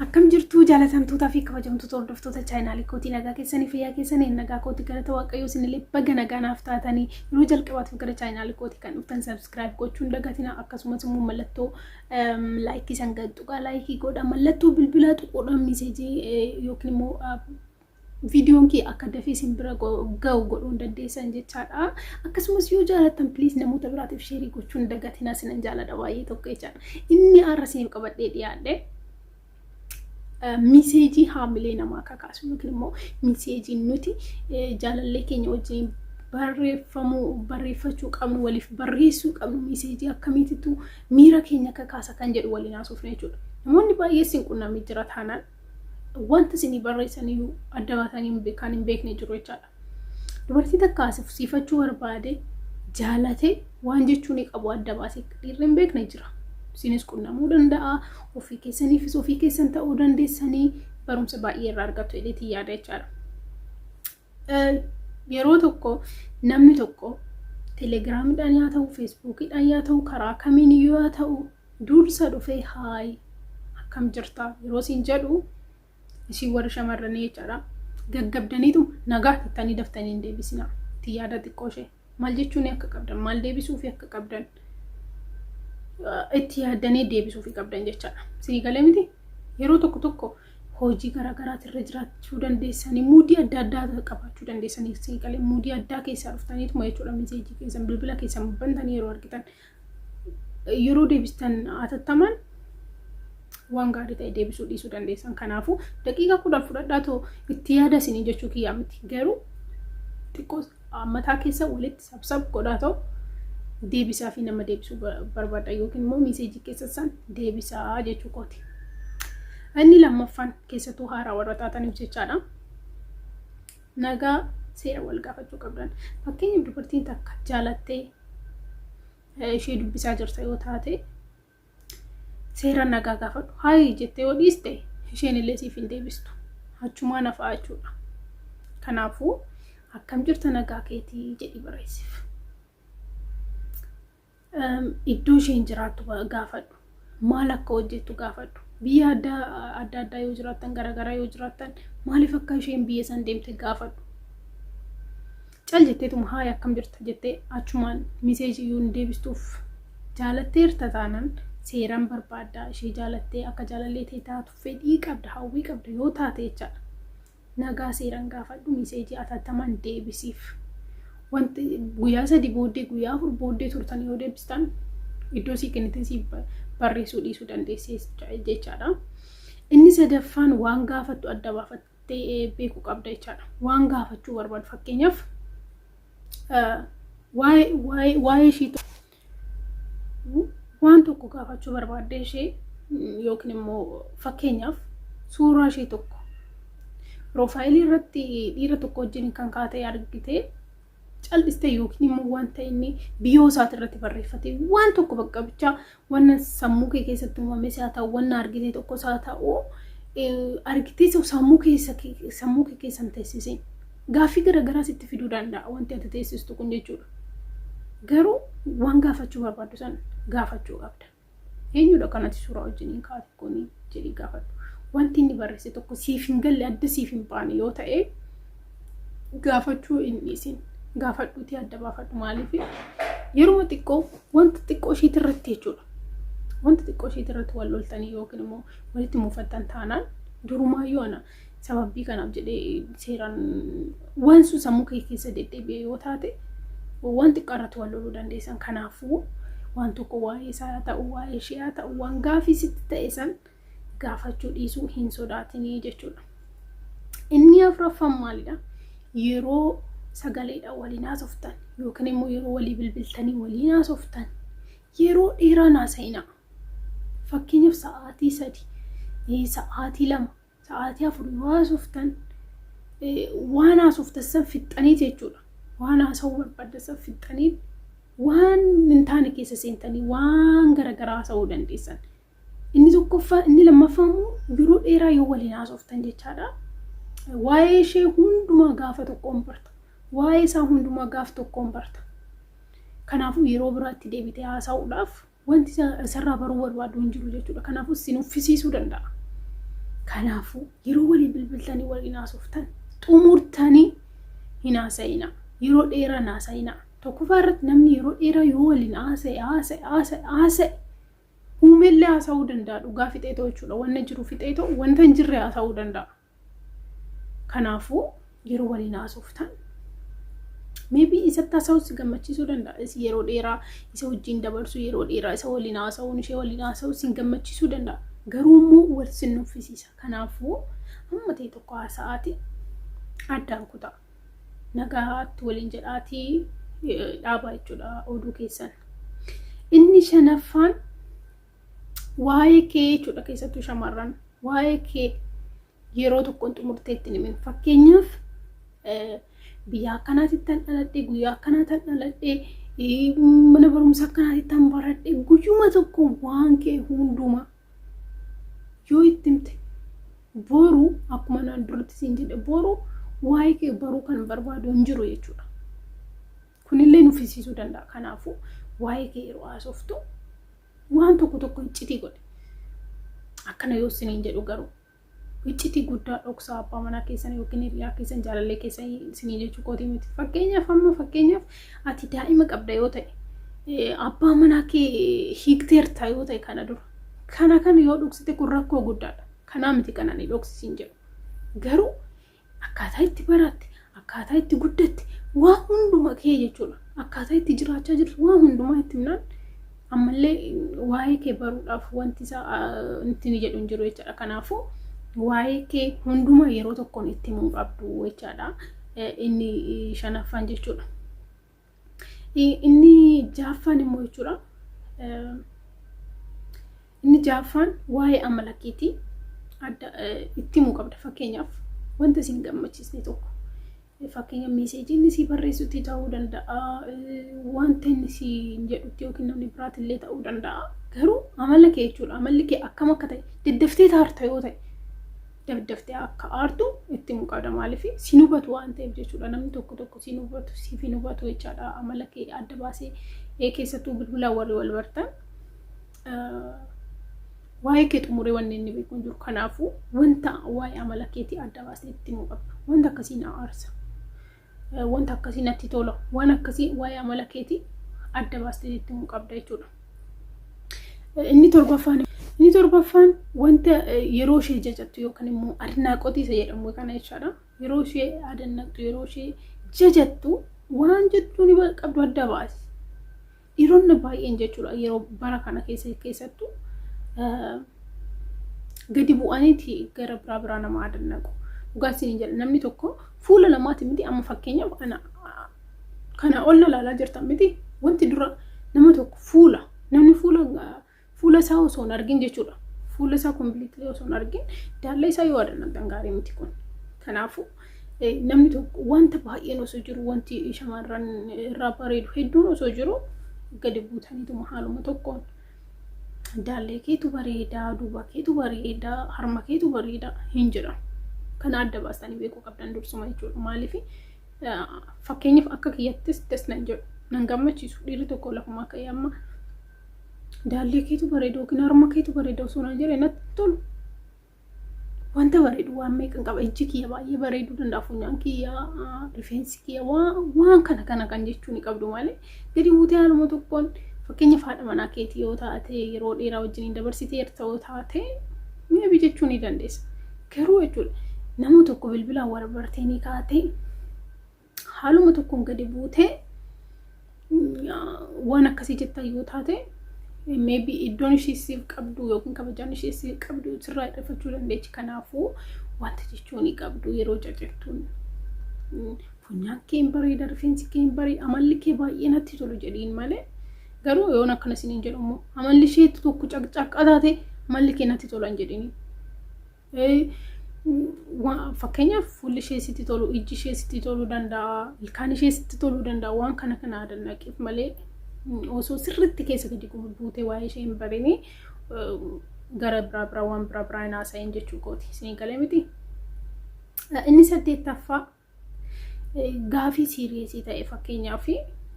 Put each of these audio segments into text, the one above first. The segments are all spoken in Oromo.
Akkam jirtuu jaalatamtootaa fi kabajamtoota hordoftoota chaayinaalii kootii, nagaa keessanii, fayyaa keessanii? Nagaa kootii, galata Waaqayyoo. Isinillee baga nagaa naaf taatanii. Yeroo jalqabaatiif gara chaayinaalii kootii kan dhuftan subscribe gochuun dagatina. Akkasumas immoo mallattoo like san gad tuqaa, like godha. Mallattoo bilbilaa tuquudhaan message yookiin immoo viidiyoon kee akka dafee isin bira ga'u godhuu hin dandeessan jechaadha. Akkasumas yoo jaalattan, please, namoota biraatiif share gochuun dagatina. Isinan jaaladha baay'ee tokko jechaadha. Inni har'a isiniif qabadhee dhiyaadhe message haamilee namaa kakaasu yookiin immoo message nuti jaalallee keenya wajjin barreeffamuu, barreeffachuu qabnu, waliif barreessuu qabnu, message akkamiititu miira keenya kakaasa kan jedhu waliin haasofna jechuudha. Namoonni baay'ee isin qunnamee jira taanaan wanta isinii barreessaniyyuu adda baasanii kan hin beekne jiru jechaadha. Dubartii takka siifachuu barbaade, jaalate, waan jechuu ni qabu adda baasee dhiirri hin beekne jira. Isinis qunnamuu danda'a, ofii keessaniifis ofii keessan ta'uu dandeessanii barumsa baay'ee irraa argattu jedheetiin yaada jechaadha. Yeroo tokko namni tokko Telegramiidhaan yaa ta'u, Facebookiidhaan yaa ta'u, karaa kamiin iyyuu yaa ta'u, dursa dhufee "Hi, akkam jirta?" yeroo isin jedhu, isin warri shamarranii jechaadha. Gaggabdaniitu "Nagaa" jettanii daftanii hin deebisina. Itti yaada xiqqoo ishee. Maal jechuun akka qabdan, maal deebisuufi akka qabdan itti yaaddanii deebisuufi qabdan jechaadha. Isinii galee miti? Yeroo tokko tokko hojii garaagaraati irra jiraachuu dandeessanii, mood adda addaa qabaachuu dandeessanii. Isinii galee? Mood addaa keessaa dhuftaniituma jechuudha. Message keessan, bilbila keessan bantanii yeroo argitan, yeroo deebistan hatattaman waan gaarii ta'e deebisuu dhiisuu dandeessan. Kanaafuu daqiiqaa 10 fudhadhaa too itti yaada isinii jechuu kiyyaa miti. Garuu xiqqoo mataa keessa walitti sabsab godhaa ta'u deebisaa fi nama deebisuu barbaada yookiin immoo message keessa san deebisaa jechuu kooti. Inni lammaffaan keessattuu haaraa warra taataniif jechaadha. Nagaa seera wal gaafachuu qabdan. Fakkeenyaaf, dubartiin takka jaalattee ishee dubbisaa jirta yoo taate, seera nagaa gaafadhu. "Hi" jettee yoo dhiiste, isheen illee siif hin deebistu. Achumaan hafaa jechuudha. Kanaafuu "Akkam jirta, nagaa keetii?" jedhi barreessiif. Iddoo isheen jiraattu gaafadhu. Maal akka hojjettu gaafadhu. Biyya adda adda addaa yoo jiraattan, garaagaraa yoo jiraattan, maaliif akka isheen biyya san deemte gaafadhu. Cal jetteetuma "Hi, akkam jirta?" jettee achumaan message iyyuu hin deebistuuf. Jaalatteerta taanaan seeraan barbaadda, ishee jaalattee akka jaalallee ta'e taatu fedhii qabda, hawwii qabda yoo taate jechaadha. Nagaa seeraan gaafadhu, message atattamaan deebisiif. Wanti guyyaa 3 booddee, guyyaa 4 booddee turtan yoo deebistan, iddoo sii kennite sii barreessuu dhiisuu dandeessee jechaadha. Inni sadaffaan waan gaafattu adda baafattee beekuu qabda jechaadha. Waan gaafachuu barbaadu, fakkeenyaaf waa'ee ishii waan tokko gaafachuu barbaadde ishee, yookiin immoo fakkeenyaaf suuraa ishee tokko profile irratti dhiira tokko wajjin kan kaatee argite cal'iste, yookiin immoo wanta inni biyyoo isaati irratti barreeffate waan tokko bakka bichaa wanna sammuu kee keessatti uumames haa ta'u, wanna argite tokkos haa ta'u, argitee sammuu kee keessan teessisiin gaaffii garaagaraa sitti fiduu danda'a wanti ati teessistu kun jechuudha. Garuu waan gaafachuu barbaaddu san gaafachuu qabda. "Eenyudha kanatti suuraa wajjiniin kaate kuni?" jedhii gaafadhu. Wanti inni barreesse tokko siif hin galle, adda siif hin baane yoo ta'e, gaafachuu hin dhiisin. Gaafadhuutii adda baafadhu. Maaliif? Yeroo xiqqoo wanta xiqqoo isheetii irratti jechuudha. Wanta xiqqoo isheetii irratti wal loltanii yookiin immoo walitti muufattan taanaan, durumaayyuu ana sababii kanaaf jedhee seeraan waan sun sammuu kee keessa deddeebi'e yoo taate, waan xiqqaa irratti wal loluu dandeessan. Kanaafuu waan tokko, waa'ee isaa haa ta'u, waa'ee ishee haa ta'u, waan gaafii sitti ta'e san gaafachuu dhiisuu hin sodaatinii jechuudha. Inni afuraffaan maalidha? Yeroo sagaleedhaan waliin haasoftan yookiin immoo yeroo walii bilbiltanii waliin haasoftan, yeroo dheeraa haasa'inaa. Fakkeenyaaf sa'aatii 3, sa'aatii 2, sa'aatii 4 yoo haasoftan, waan haasoftan san fixxanii jechuudha. Waan haasa'uu barbaaddan san fixxanii waan hin taane keessa seentanii waan garaagaraa haasa'uu dandeessan. Inni tokkoffaa, inni lammaffaa immoo yeroo dheeraa yoo waliin haasoftan jechaadha. Waa'ee ishee hundumaa gaafa tokkoon barta. Waa'ee isaa hundumaa gaaf tokkoon barta. Kanaafuu yeroo biraatti deebitee haasa'uudhaaf wanti isarraa baruu barbaadu hin jiru jechuudha. Kanaafuu si nuffisiisuu danda'a. Kanaafuu yeroo walii bilbiltanii waliin haasoftan xumurtanii hin haasa'inaa. Yeroo dheeraa hin haasa'inaa. Tokkoffaa irratti namni yeroo dheeraa yoo waliin haasa'e haasa'e haasa'e haasa'e uumellee haasa'uu danda'a, dhugaa fixee ta'u jechuudha. Wanna jiru fixee ta'u, wanta hin jirre haasa'uu danda'a. Kanaafuu yeroo waliin haasoftan maybe isatti haasa'uun si gammachiisuu danda'a. Yeroo dheeraa isa wajjin dabarsu, yeroo dheeraa isa waliin haasa'uun, ishee waliin haasa'uun si gammachiisuu danda'a. Garuu immoo wal sin nuffisiisa. Kanaafuu amma ta'e tokko haasa'aati addaan kutaa. Nagaatti waliin jedhaatii dhaabaa jechuudha oduu keessan. Inni shanaffaan waa'ee kee jechuudha. Keessattuu shamarran, waa'ee kee yeroo tokkoon xumurtee itti himin. Fakkeenyaaf, biyya akkanaatti tan dhaladhe, guyyaa akkanaa tan dhaladhe, mana barumsa akkanaatti tan baradhe, guyyuma tokko waan kee hundumaa yoo itti himte, boru akkuma naan duratti siin jedhe, boru waa'ee kee baruu kan barbaadu hin jiru jechuudha. Kunillee nuffisiisuu danda'a. Kanaafuu waa'ee kee yeroo haasoftu waan tokko tokko iccitii godhe. Akkana yoo isiniin jedhu garuu iccitii guddaa dhoksaa abbaa manaa keessan yookiin hiriyaa keessan, jaalallee keessan isinii jechuu kootii miti. Fakkeenyaaf, amma fakkeenyaaf ati daa'ima qabda yoo ta'e, abbaa manaa kee hiikteerta yoo ta'e, kana dura kana yoo dhoksite kun rakkoo guddaadha. Kanaa miti kan ani dhoksisiin jedhu. Garuu akkaataa itti baratte, akkaataa itti guddatte, waa hunduma kee jechuudha. Akkaataa itti jiraachaa jirtu waa hundumaa itti himnaan ammallee waa'ee kee baruudhaaf wanti isaa itti ni jedhu hin jiru jechaadha. Kanaafuu waa'ee kee hunduma yeroo tokkoon itti himuu qabdu jechaadha. Inni shanaffaan jechuudha. Inni jaaffaan immoo jechuudha. Inni jaaffaan waa'ee amala keetii adda itti himuu qabda. Fakkeenyaaf, wanta isin gammachiisne tokko, fakkeenya message inni si barreessutti ta'uu danda'a, wanta inni si jedhutti yookiin namni biraatillee ta'uu danda'a. Garuu amala kee jechuudha. Amalli kee akkam akka ta'e, daddaftee aarta yoo ta'e, daddaftee akka aartu itti himuu qabda. Maaliif? Si hubatu waan ta'eef jechuudha. Namni tokko tokko si hubatu, siif hin hubatu jechaadha. Amala kee adda baasee, keessattuu bilbilaan warri wal bartan, waa'ee kee xumuree wanni inni beeku hin jiru. Kanaafuu wanta waa'ee amala keetii adda baasee itti himuu qabda. Wanta akkasii na aarsa. Wanta akkasii natti tola. Waan akkasii waa'ee amala keetii adda baastee itti himuu qabda jechuudha. Inni torbaffaan wanta yeroo ishee jajattu yookaan immoo adnaaqotii isa jedhamu kana jechaadha. Yeroo ishee adannaqxu, yeroo ishee jajattu, waan jettuu ni qabdu adda baasi. Dhiironni baay'een jechuudha yeroo bara kana keessa keessattuu gadi bu'aniiti gara biraa biraa nama adannaqu. Dhugaa isin jedha, namni tokko fuula namaati miti. Amma fakkeenyaaf ana kana ol na ilaalaa jirtan miti, wanti dura nama tokko fuula, namni fuula isaa osoo hin argin jechuudha. Fuula isaa completely osoo hin argin daallee isaa yoo adannaqan gaarii miti kun. Kanaafuu namni tokko wanta baay'een osoo jiru, wanti shamarran irraa bareedu hedduun osoo jiru, gadi buutaniituma haaluma tokkoon daallee keetu bareedaa, duuba keetu bareedaa, harma keetu bareedaa hin jedhamu. Kana adda baastanii beekuu qabdan dursuma jechuudha. Maaliif? Fakkeenyaaf akka kiyyattis das nan jedhu, nan gammachiisu. Dhiirri tokko lafumaa ka'ee amma daallee keetu bareeda yookiin harma keetu bareeda osoo naan jedhe natti tolu. Wanta bareedu waan meeqan qaba. Ijji kiyya baay'ee bareeduu danda'a, funyaan kiyya, rifeensi kiyya, waan kana kana kan jechuu ni qabdu malee, gadi buutee haaluma tokkoon, fakkeenyaaf haadha manaa keetii yoo taate, yeroo dheeraa wajjin dabarsiteerta yoo taate, maybe jechuu ni dandeessa. Garuu jechuudha, nama tokko bilbilaan wal bartee ni kaatee haaluma tokkoon gadi buutee waan akkasii jettan yoo taate, maybe iddoon ishee siif qabdu yookiin kabajaan ishee siif qabdu sirraa hir'ifachuu dandeechi. Kanaafuu wanta jechuu ni qabdu yeroo jajattuun funyaan kee hin bareeda, rifeensi kee hin bareeda, amalli kee baay'ee natti tolu jedhiin malee. Garuu yoon akkana isiniin jedhu immoo, amalli ishee tokko caqcaqqa taate, amalli kee natti tola hin jedhini. Fakkeenyaaf fuulli ishee sitti tolu, ijji ishee sitti toluu danda'a, ilkaan ishee sitti toluu danda'a. Waan kana kana adannaqiif malee, osoo sirriitti keessa gadi buutee waa'ee ishee hin barini gara biraa biraa waan biraa biraa hin haasa'in jechuu kooti. Isinii galee miti? Inni saddeettaffaa gaafii serious ta'e, fakkeenyaaf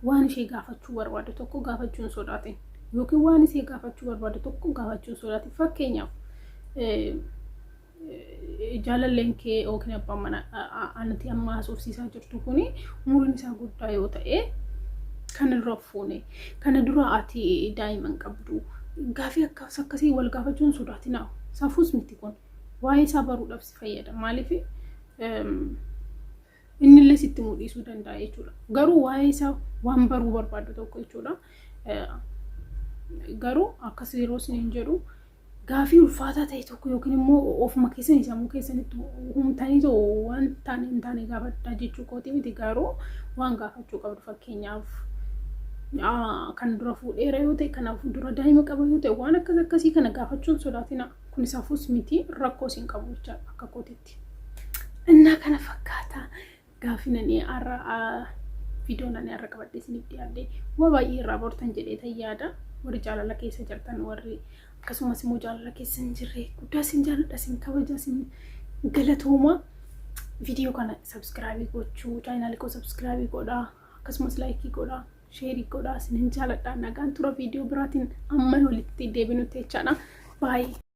waan ishee gaafachuu barbaadu tokko gaafachuu hin sodaatin yookiin waan ishee gaafachuu barbaadu tokko gaafachuu hin sodaatin. Fakkeenyaaf Jaalalleen kee yookiin abbaan mana anati amma haasofsiisaa jirtu kuni umuriin isaa guddaa yoo ta'e, kana dura fuune, kana dura ati daa'ima hin qabdu, gaafii akkas akkasii wal gaafachuun sodaatinaa. Safuus miti kun, waa'ee isaa baruudhaaf si fayyada. Maaliif innillee sitti mul'isuu danda'a jechuudha. Garuu waa'ee isaa waan baruu barbaadu tokko jechuudha. Garuu akkas yeroo isiniin jedhu, gaafii ulfaataa ta'e tokko yookiin immoo ofuma keessanii sammuu keessanitti humtanii ta'u waan taane hin taane gaafadhaa jechuu kooti miti. Garuu waan gaafachuu qabdu, fakkeenyaaf kan dura fuudheera yoo ta'e, kanaaf dura daa'ima qaba yoo ta'e, waan akkas akkasii kana gaafachuun sodaatina. Kun safuus miti, rakkoo isin qabu jechaadha akka kootitti. Innaa kana fakkaata gaafii nani har'a viidiyoo nani har'a qabadhee isiniif dhiyaadhe. Waa baay'ee irraa bartan jedhee tan yaada. Warri jaalala keessa jirtan, warri akkasumas immoo jaalala keessa hin jirre, guddaa isin jaaladha, isin kabaja, isin galatooma. Viidiyoo kana subscribe gochuu, chaanaalii koo subscribe godhaa, akkasumas like godhaa, share godhaa. Isin jaaladha, nagaan tura. Viidiyoo biraatiin amma walitti deebinutti jechaadha. Baay'ee.